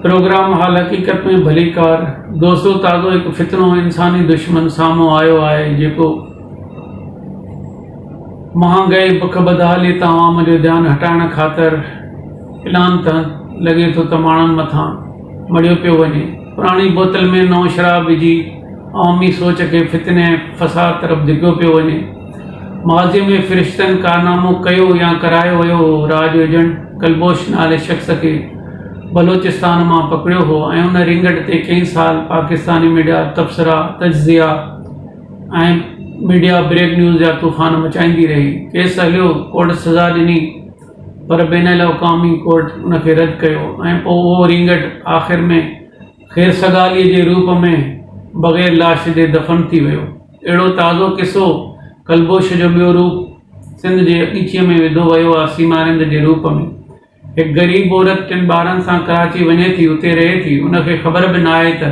Programme حال حقيقت ۾ ڀليڪار دوستو تازو هڪ فتنو انساني دشمن سامهون آيو آهي جيڪو مهانگائي بک بدحالي تان عوام جو ڌيان هٽائڻ خاطر پلان تحت لڳي ٿو ته ماڻهن مٿان مڙهيو پيو وڃي پراڻي بوتل ۾ نئون شراب وجهي عوامي سوچ کي فتني ۽ فساد طرف ڌڪيو پيو وڃي. ماضيء ۾ فرشتن ڪارنامو ڪيو يا ڪرايو ويو هو. را جو ايجنٽ ڪلبوش نالي شخص کي بلوچستان مان پڪڙيو هو ۽ ان رينگٽ تي ڪئين سال پاڪستاني ميڊيا تبصرا، تجزيا ۽ ميڊيا بريڪ نيوز جا طوفان مچائيندي رهي. ڪيس هليو، ڪورٽ سزا ڏني پر بين الاقوامي ڪورٽ ان کي رد ڪيو ۽ پوء اهو رينگٽ آخر ۾ خير سگاليء جي روپ ۾ بغير لاش جي دفن ٿي ويو. اهڙو تازو قصو ڪلبوش جو ٻيو روپ سنڌ جي ڳچيء ۾ وڌو ويو آ سيمارند جي روپ ۾. هڪ غريب عورت ٽن ٻارن سان ڪراچي وڃي ٿي اتي رهي ٿي ان کي خبر به ناهي ته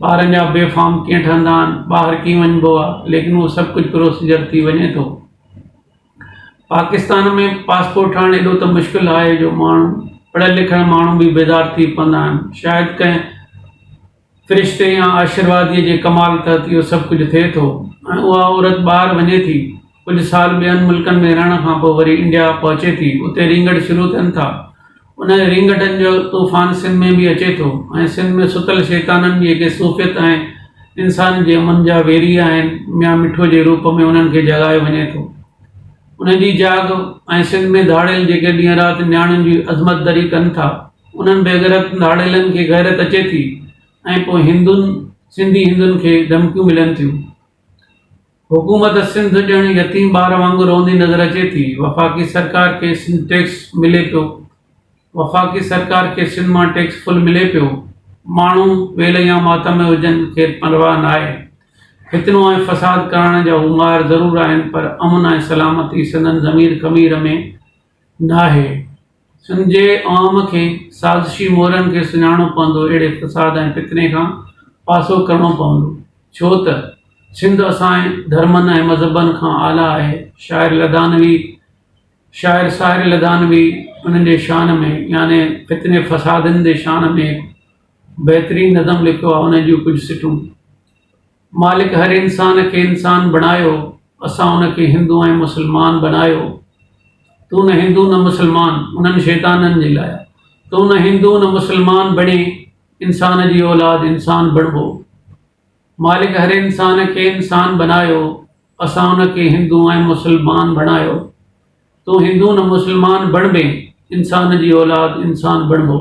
ٻارن جا بي فارم ڪيئن ٺهندا آهن ٻاهر ڪيئن وڃبو آ ليڪن اهو سڀ ڪجهه پروسيجر ٿي وڃي ٿو. پاڪستان ۾ پاسپورٽ ٺاهڻ ايڏو ته مشڪل آهي جو ماڻهو پڙهيل لکيل ماڻهو به بيزار ٿي پوندا آهن شايد ڪنهن فرشتي يا آشرواديء جي ڪمال تحت اهو سڀ ڪجهه ٿئي ٿو ۽ اها عورت ٻاهر وڃي ٿي ڪجهه سال ٻين ملڪن ۾ رهڻ کان پوء وري انڊيا پهچي ٿي اتي رينگٽ شروع ٿين ٿا انهن رينگٽن جو طوفان سنڌ ۾ به اچي ٿو ۽ سنڌ ۾ ستل شيطانن جيڪي صوفيت ۽ انسان جي امن جا ويري آهن، ميان مٺو جي روپ ۾ انهن کي جاڳايو وڃي ٿو. انهن جي جاڳ ۽ سنڌ ۾ ڌاڙيل جيڪي ڏينهن رات نياڻين جي عظمت دري ڪن ٿا، انهن بيغيرت ڌاڙيلن کي غيرت اچي ٿي ۽ پوء هندن، سنڌي هندن کي ڌمڪيون ملن ٿيون. حڪومت سنڌ ڄڻ يتيم ٻار وانگر روئندي نظر اچي ٿي. وفاقي سرڪار کي سنڌ ٽيڪس ملي پيو. وفاقي سرڪار کي سنڌ مان ٽيڪس فل ملي پيو. ماڻهو ويل يا ماتم ۾ هجن کين پرواهه ناهي. فتنو ۽ فساد ڪرائڻ جا هو ماهر ضرور آهن پر امن ۽ سلامتي سندن ضمير خمير ۾ ناهي. سنڌ جي عوام کي سازشي مورن کي سڃاڻڻو پوندو اهڙي فساد ۽ فتني کان پاسو ڪرڻو پوندو ڇو ته سنڌ اسان جي ڌرمن ۽ مذهبن کان اعليٰ آهي شاعر لڌانوي شاعر ساحر لڌانوي انهن جي شان ۾ يعني فتني فسادن جي شان ۾ هڪ بهترين نظم لکيو آهي ان جون ڪجهه سٽون. مالڪ هر انسان کي انسان بڻايو، اسان ان کي هندو ۽ مسلمان بنايو. تون نه هندو نه مسلمان، انهن شيطانن جي لاء. تون نه هندو نه مسلمان بڻي، انسان جي اولاد انسان بڻبو. مالڪ هر انسان کي انسان بنايو، اسان ان کي هندو ۽ مسلمان بڻايو. تون هندو نه مسلمان بڻبين، انسان جي اولاد انسان بڻبو.